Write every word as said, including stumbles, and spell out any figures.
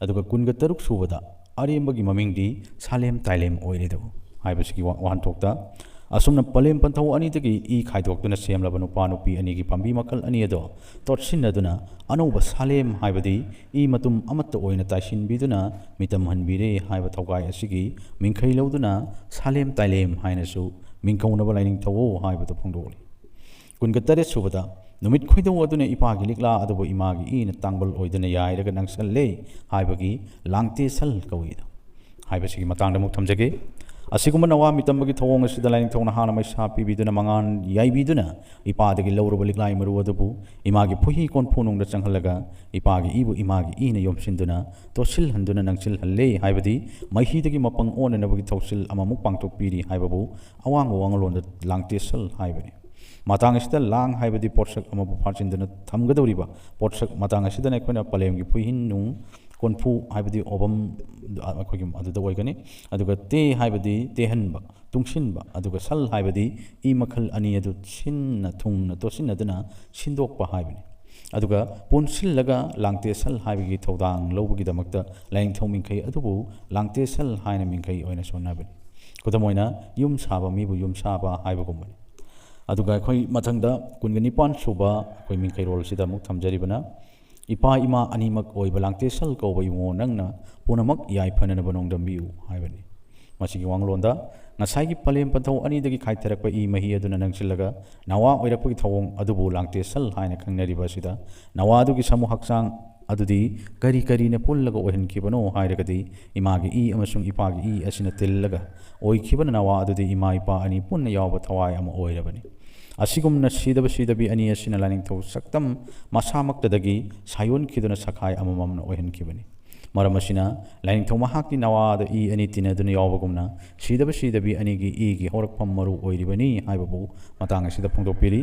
ꯑꯗꯨꯒ ꯀꯨꯟꯒ ꯇꯔꯨꯛ ꯁꯨꯕꯗ ꯑꯔꯦꯝꯕꯒꯤ ꯃꯃꯤꯡꯗꯤ ꯁꯥꯂꯦꯝ ꯇꯥꯏꯂꯦꯝ ꯑꯣꯏꯔꯦꯗꯣ ꯍꯥꯏꯕꯁꯤꯒꯤ ꯋꯥ- ꯋꯥꯍꯟꯊꯣꯛꯇ, ꯑꯁꯨꯝꯅ ꯄꯂꯦꯝ ꯄꯟꯊꯧ ꯑꯅꯤꯗꯒꯤ ꯏ ꯈꯥꯏꯗꯣꯛꯇꯨꯅ ꯁꯦꯝꯂꯕ ꯅꯨꯄꯥ ꯅꯨꯄꯤ ꯑꯅꯤꯒꯤ ꯄꯥꯝꯕꯤ ꯃꯈꯜ ꯑꯅꯤ ꯑꯗꯣ ꯇꯣꯠꯁꯤꯟꯅꯗꯨꯅ ꯑꯅꯧꯕ ꯁꯥꯂꯦꯝ ꯍꯥꯏꯕꯗꯤ ꯏ ꯃꯇꯨꯝ ꯑꯃꯠꯇ ꯑꯣꯏꯅ ꯇꯥꯏꯁꯤꯟꯕꯤꯗꯨꯅ ꯃꯤꯇꯝꯍꯟꯕꯤꯔꯦ ꯍꯥꯏꯕ ꯊꯧꯒꯥꯏ ꯑꯁꯤꯒꯤ ꯃꯤꯡꯈꯩ ꯂꯧꯗꯨꯅ ꯁꯥꯂꯦꯝ ꯇꯥꯏꯂꯦꯝ ꯍꯥꯏꯅꯁꯨ ꯃꯤꯡꯀꯧꯅꯕ ꯂꯥꯏꯅꯤꯡꯊꯧ ꯍꯥꯏꯕꯗꯨ ꯐꯣꯡꯗꯣꯛꯂꯤ꯫ ꯀꯨꯟꯒ ꯇꯔꯦꯠ ꯁꯨꯕꯗ ꯅꯨꯃꯤꯠ ꯈꯣꯏꯗꯧ ꯑꯗꯨꯅ ꯏꯄꯥꯒꯤ ꯂꯤꯛꯂꯥ ꯑꯗꯨꯕꯨ ꯏꯃꯥꯒꯤ ꯏꯅ ꯇꯥꯡꯕꯜ ꯑꯣꯏꯗꯨꯅ ꯌꯥꯏꯔꯒ ꯅꯪꯁꯜꯂꯦ ꯍꯥꯏꯕꯒꯤ ꯂꯥꯡꯇꯦ ꯁꯜ ꯀꯧꯏꯗ ꯍꯥꯏꯕꯁꯤꯒꯤ ꯃꯇꯥꯡꯗ ꯑꯃꯨꯛ ꯊꯝꯖꯒꯦ꯫ ꯑꯁꯤꯒꯨꯝꯕ ꯅꯋꯥ ꯃꯤꯇꯝꯕꯒꯤ ꯊꯧꯑꯣꯡ ꯑꯁꯤꯗ ꯂꯥꯏꯅꯤꯡꯊꯧꯅ ꯍꯥꯟꯅ ꯃꯩꯁꯥ ꯄꯤꯕꯤꯗꯨꯅ ꯃꯉꯥꯟ ꯌꯥꯏꯕꯤꯗꯨꯅ ꯏꯄꯥꯗꯒꯤ ꯂꯧꯔꯨꯕ ꯂꯤꯛꯂꯥꯏ ꯃꯔꯨ ꯑꯗꯨꯕꯨ ꯏꯃꯥꯒꯤ ꯐꯨꯍꯤ ꯀꯣꯟꯐꯨ ꯅꯨꯡꯗ ꯆꯪꯍꯜꯂꯒ ꯏꯄꯥꯒꯤ ꯏꯕꯨ ꯏꯃꯥꯒꯤ ꯏꯅ ꯌꯣꯝꯁꯤꯟꯗꯨꯅ ꯇꯣꯠꯁꯤꯜꯍꯟꯗꯨꯅ ꯅꯪꯁꯤꯜꯍꯜꯂꯦ ꯍꯥꯏꯕꯗꯤ ꯃꯍꯤꯗꯒꯤ ꯃꯄꯪ ꯑꯣꯟꯅꯅꯕꯒꯤ ꯊꯧꯁꯤꯜ ꯑꯃꯃꯨꯛ ꯄꯥꯡꯊꯣꯛꯄꯤꯔꯤ ꯍꯥꯏꯕꯕꯨ ꯑꯋꯥꯡꯕ ꯋꯥꯉꯂꯣꯟꯗ ꯂꯥꯡꯇꯦꯁꯜ ꯍꯥꯏꯕꯅꯤ꯫ ꯃꯇꯥꯡ ꯑꯁꯤꯗ ꯂꯥꯡ ꯍꯥꯏꯕꯗꯤ ꯄꯣꯠꯁꯛ ꯑꯃꯕꯨ ꯐꯥꯖꯤꯟꯗꯨꯅ ꯊꯝꯒꯗꯧꯔꯤꯕ ꯄꯣꯠꯁꯛ, ꯃꯇꯥꯡ ꯑꯁꯤꯗꯅ ꯑꯩꯈꯣꯏꯅ ꯄꯂꯦꯝꯒꯤ ꯐꯨꯏꯍꯤꯟ ꯅꯨꯡ ꯀꯣꯟꯐꯨ ꯍꯥꯏꯕꯗꯤ ꯑꯣꯕꯝ, ꯑꯩꯈꯣꯏꯒꯤ ꯑꯗꯨꯗ ꯑꯣꯏꯒꯅꯤ꯫ ꯑꯗꯨꯒ ꯇꯦ ꯍꯥꯏꯕꯗꯤ ꯇꯦꯍꯟꯕ, ꯇꯨꯡꯁꯤꯟꯕ, ꯑꯗꯨꯒ ꯁꯜ ꯍꯥꯏꯕꯗꯤ ꯏ ꯃꯈꯜ ꯑꯅꯤ ꯑꯗꯨ ꯁꯤꯟꯅ ꯊꯨꯡꯅ ꯇꯣꯠꯁꯤꯟꯅꯗꯨꯅ ꯁꯤꯟꯗꯣꯛꯄ ꯍꯥꯏꯕꯅꯤ꯫ ꯑꯗꯨꯒ ꯄꯨꯟꯁꯤꯜꯂꯒ ꯂꯥꯡꯇꯦ ꯁꯜ ꯍꯥꯏꯕꯒꯤ ꯊꯧꯗꯥꯡ ꯂꯧꯕꯒꯤꯗꯃꯛꯇ ꯂꯥꯏꯅꯤꯡꯊꯧ ꯃꯤꯡꯈꯩ ꯑꯗꯨꯕꯨ ꯂꯥꯡꯇꯦ ꯁꯜ ꯍꯥꯏꯅ ꯃꯤꯡꯈꯩ ꯑꯣꯏꯅ ꯁꯣꯟꯅꯕꯅꯤ꯫ ꯈꯨꯗꯝ ꯑꯣꯏꯅ, ꯌꯨꯝ ꯁꯥꯕ ꯃꯤꯕꯨ ꯌꯨꯝ ꯁꯥꯕ ꯍꯥꯏꯕꯒꯨꯝꯕꯅꯤ꯫ ꯑꯗꯨꯒ ꯑꯩꯈꯣꯏ ꯃꯊꯪꯗ ꯀꯨꯟꯒ ꯅꯤꯄꯥꯟ ꯁꯨꯕ ꯑꯩꯈꯣꯏ ꯃꯤꯡꯈꯩꯔꯣꯜꯁꯤꯗ ꯑꯃꯨꯛ ꯊꯝꯖꯔꯤꯕꯅ, ꯏꯄꯥ ꯏꯃꯥ ꯑꯅꯤꯃꯛ ꯑꯣꯏꯕ ꯂꯥꯡꯇꯦꯁꯜ ꯀꯧꯕ ꯏꯕꯨꯡꯉꯣ, ꯅꯪꯅ ꯄꯨꯝꯅꯃꯛ ꯌꯥꯏꯐꯅꯅꯕ ꯅꯣꯡꯗꯝꯕꯤꯌꯨ ꯍꯥꯏꯕꯅꯤ꯫ ꯃꯁꯤꯒꯤ ꯋꯥꯉꯂꯣꯟꯗ ꯉꯁꯥꯏꯒꯤ ꯄꯂꯦꯝ ꯄꯟꯊꯧ ꯑꯅꯤꯗꯒꯤ ꯈꯥꯏꯊꯔꯛꯄ ꯏ ꯃꯍꯤ ꯑꯗꯨꯅ ꯅꯪꯁꯤꯜꯂꯒ ꯅꯋꯥ ꯑꯣꯏꯔꯛꯄꯒꯤ ꯊꯧꯑꯣꯡ ꯑꯗꯨꯕꯨ ꯂꯥꯡꯇꯦꯁꯜ ꯍꯥꯏꯅ ꯈꯪꯅꯔꯤꯕ ꯑꯁꯤꯗ ꯅꯋꯥ ꯑꯗꯨꯒꯤ ꯁꯃꯨ ꯍꯛꯆꯥꯡ ꯑꯗꯨꯗꯤ ꯀꯔꯤ ꯀꯔꯤꯅ ꯄꯨꯜꯂꯒ ꯑꯣꯏꯍꯟꯈꯤꯕꯅꯣ ꯍꯥꯏꯔꯒꯗꯤ ꯏꯃꯥꯒꯤ ꯏ ꯑꯃꯁꯨꯡ ꯏꯄꯥꯒꯤ ꯏ ꯑꯁꯤꯅ ꯇꯤꯜꯂꯒ ꯑꯣꯏꯈꯤꯕꯅ ꯅꯋꯥ ꯑꯗꯨꯗꯤ ꯏꯃꯥ ꯏꯄꯥ ꯑꯅꯤ ꯄꯨꯟꯅ ꯌꯥꯎꯕ ꯊꯋꯥꯏ ꯑꯃ ꯑꯣꯏꯔꯕꯅꯤ꯫ ꯑꯁꯤꯒꯨꯝꯅ ꯁꯤꯗꯕ ꯁꯤꯗꯕꯤ ꯑꯅꯤ ꯑꯁꯤꯅ ꯂꯥꯏꯅꯤꯡꯊꯧ ꯁꯛꯇꯝ ꯃꯁꯥꯃꯛꯇꯗꯒꯤ ꯁꯥꯌꯣꯟꯈꯤꯗꯨꯅ ꯁꯈꯥꯏ ꯑꯃꯃꯝꯅ ꯑꯣꯏꯍꯟꯈꯤꯕꯅꯤ꯫ ꯃꯔꯝ ꯑꯁꯤꯅ ꯂꯥꯏꯅꯤꯡꯊꯧ ꯃꯍꯥꯛꯀꯤ ꯅꯋꯥꯗ ꯏ ꯑꯅꯤ ꯇꯤꯟꯅꯗꯨꯅ ꯌꯥꯎꯕꯒꯨꯝꯅ ꯁꯤꯗꯕ ꯁꯤꯗꯕꯤ ꯑꯅꯤꯒꯤ ꯏꯒꯤ ꯍꯧꯔꯛꯐꯝ ꯃꯔꯨ ꯑꯣꯏꯔꯤꯕꯅꯤ ꯍꯥꯏꯕꯕꯨ ꯃꯇꯥꯡ ꯑꯁꯤꯗ ꯐꯣꯡꯗꯣꯛꯄꯤꯔꯤ꯫